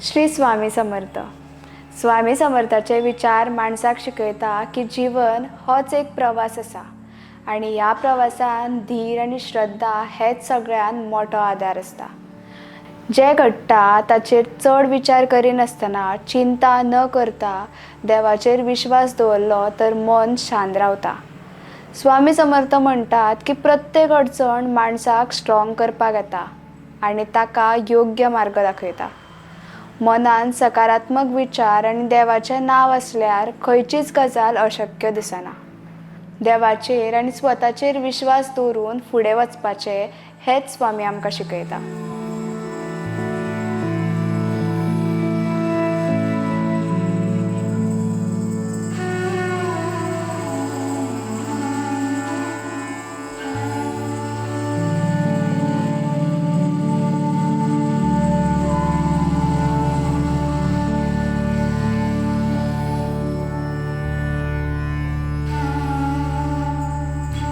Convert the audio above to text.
श्री स्वामी समर्थ. स्वामी समर्थाचे विचार माणसाक शिकयता की जीवन होच एक प्रवास आसा आनी ह्या प्रवासान धीर आनी श्रद्धा हेच सगळ्यान मोठो आदार आसता. जें घडटा ताचेर चड विचार करिनासतना, चिंता न करता देवाचेर विश्वास दवरलो तर मन शांत रावता. स्वामी समर्थ म्हणटात की प्रत्येक अडचण माणसाक स्ट्रॉंग करपाक येता आनी ताका योग्य मार्ग दाखयता. मनान सकारात्मक विचार आनी देवाचें नांव आसल्यार खंयचीच गजाल अशक्य दिसना. देवाचेर आनी स्वताचेर विश्वास दवरून फुडें वचपाचें हेंच स्वामी आमकां शिकयता.